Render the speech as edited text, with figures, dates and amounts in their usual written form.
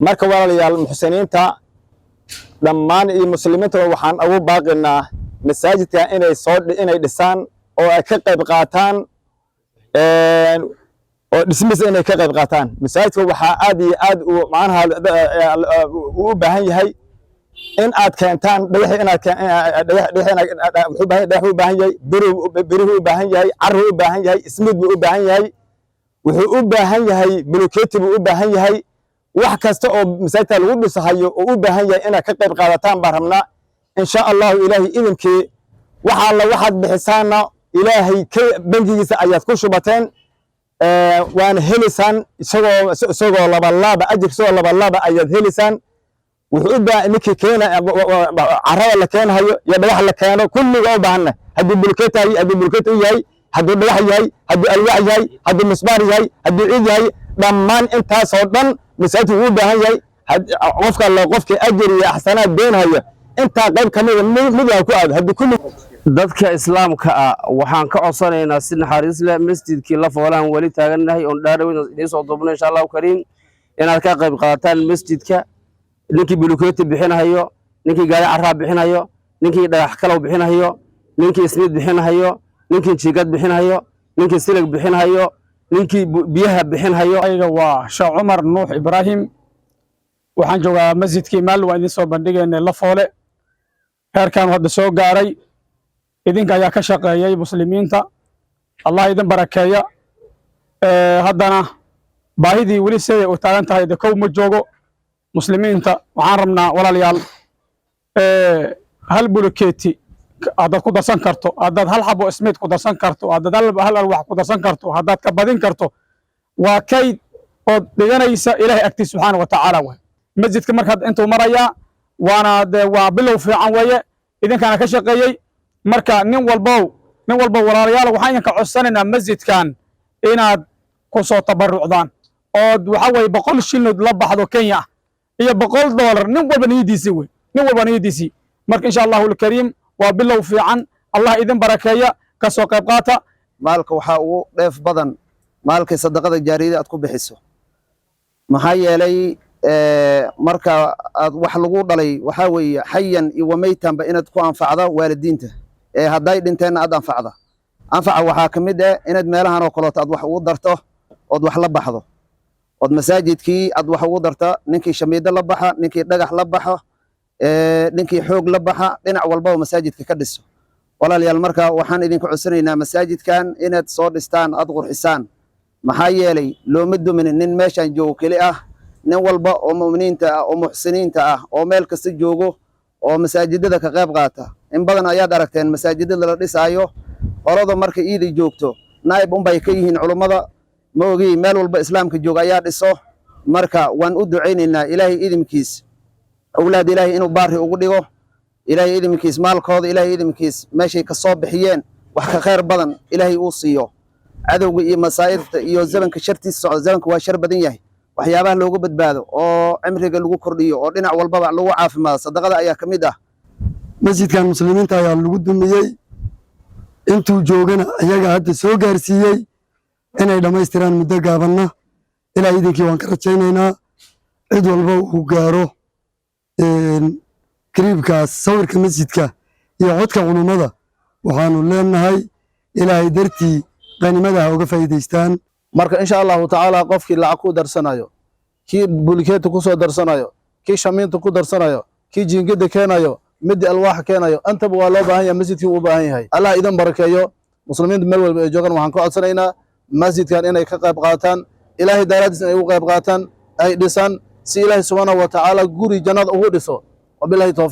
Marka walaalayaal, muxsiniinta dhammaan iyo muslimiintaba waxaan ugu baaqinaa masaajidka inay dhisaan oo ay ka qayb qaataan oo dhismihiisa inay ka qayb qaataan. Masaajidka waxaa aad iyo aad uu macnaha uu u baahan yahay in aad keentaan dhagax, inaad dhagax wuxuu baahan, dhagax u baahan yahay, biruhu u baahan yahay, carru u baahan yahay, ismiid buu u baahan yahay, wuxuu u baahan yahay buloketi buu u baahan yahay. Wax kasta oo masaajidka lagu dhisahayo oo u baahan yahay inaad ka qayb qaadataan baan rabnaa, insha Allahu. Ilaahay idinkii, waxa alla waxaad bixisaanna Ilaahay ka bangigiisa ayaad ku shubateen, waana heliysaan isagoo labalaaba ajir, isagoo labalaaba ayaad heliysaan. Wuxuu u baahan ninkii keena carrada la keenhayo iyo dhagax la keeno, kulliga u baahanna, hadduu bulkeet yahay, hadduu bulkeet u yahay, hadduu dhagax yahay, hadduu alwaax yahay, hadduu misbaar yahay, hadduu ciid yahay, dhammaan intaasoo dhan masaajidku uu u baahan yahay. Qofka alle qofkii ajir iyo axsanaad doonhaya, intaa qayb ka mida mid ha ku aado haddii kulli. Dadka Islaamka ah waxaan ka codsanaynaa si naxariis leh, masjidkii la foolaan weli taagannahay oon dhaadhow idiin soo duubno, insha Allahu kariim, inaad ka qayb qaadataan masjidka. Ninkii buluketi bixinahayo, ninkii gaari carraa bixinayo, ninkii dhagax kalow bixinahayo, ninkii ismiid bixinahayo, ninkii jiigad bixinahayo, ninkii silig bixinahayo, ninkii biyaha bixinahayo. Ayga waa Sheekh Cumar Nuux Ibraahim. Waxaan joogaa masjidkii maalin waan idin soo bandhigaynay La Foole. Heerkaan hadda soo gaaray idinka ayaa ka shaqeeyey. Muslimiinta, Allah idin barakeeya. Haddana baahidii weli siday u taagan tahay de kow ma joogo. Muslimiinta waxaan rabnaa, walaalayaal, hal buloketi haddaad ku darsan karto, haddaad hal xabo ismiid ku darsan karto, haddaad hal alwax ku darsan karto, haddaad ka badin karto, waa kayd ood dhiganaysa Ilaahay agtiis subxaana wa tacaala. Way masjidka marka intuu marayaa, waana dee waa bilow fiican weeye, idinkaana ka shaqeeyey. Marka nin walbow, walaalayaal, waxaan idinka codsanaynaa masjidkan inaad ku soo tabarucdaan ood waxa weeye 100 shilinood la baxdo Kenya ah iyo $100, nin walba niyadiisii wey, nin walba niyadiisii. Marka insha Allahu alkariim waa bilow fiican. Allah idin barakeeya, ka soo qayb qaata. Maalka waxaa ugu dheef badan maalkii sadaqada jaariyada aad ku bixiso. Maxaa yeelay, marka aad wax lagu dhalay waxaa weeye xayan iyo wamaytanba inaad ku anfacda waalidiinta ee hadday dhinteenna aad anfacda. Anfaca waxaa ka mid ah inaad meelahan oo kaleeto aad wax ugu darto ood wax la baxdo, ood masaajidkii aad wax ugu darta. Ninkii shamiido la baxa, ninkii dhagax la baxo, ninkii xoog la baxa, dhinac walbaba masaajidka ka dhiso. Walaalayaal, marka waxaan idinka codsanaynaa masaajidkan inaad soo dhistaan, aad qurxisaan. Maxaa yeelay, looma duminin nin meeshan joogo keli ah. Nin walba oo mu'miniinta ah oo muxsiniinta ah oo meel kasta joogo oo masaajidada ka qayb qaata. In badan ayaad aragteen masaajidada la dhisaayo, qolada marka iiday joogto naa'ib unbay ka yihiin culummada. Ma ogi, meel walba Islaamka jooga ayaa dhiso. Marka waan u ducaynaynaa, Ilaahay idinkiis, awlaad Ilaahay inuu baari ugu dhigo, Ilaahay idinkiis, maalkooda Ilaahay idinkiis meeshay ka soo bixiyeen wax ka khayr badan Ilaahay uu siiyo. Cadowga iyo masaa'ibta iyo zamanka shartiisa socda, zamanka waa shar badan yahay. Waxyaabaha looga badbaado oo cimriga lagu kordhiyo oo dhinac walbaba lagu caafimaado, sadaqada ayaa ka mid ah. Masjidkan muslimiinta ayaa lagu dumiyey. Intuu joogana ayaga hadda soo gaarsiiyey inay dhammaystiraan muddo gaabanna ilaa idinkii waan ka rajaynaynaa. Cid walba uu gaaro kariibkaas sawirka masjidka iyo codka culummada, waxaanu leenahay Ilaahay dartii qanimada ha uga faa'iidaystaan. Marka insha Allahu tacaala, qofkii lacag ku darsanayo, kii bulkeeta ku soo darsanayo, kii shamiinta ku darsanayo, kii jiingada keenayo, midii alwaaxa keenayo, intaba waa loo baahan yahay. Masjidkii uu u baahan yahay. Allah idin barakeeyo. Muslimiinta meel walba ay joogaan waxaan ka codsanaynaa masjidkan inay ka qayb qaataan, Ilaahay daraaddiis inay ugu qayb qaataan, ay dhisaan, si Ilaahay subxaanahu wa tacaala guri jannada ugu dhiso. Wabilahi towfiiq.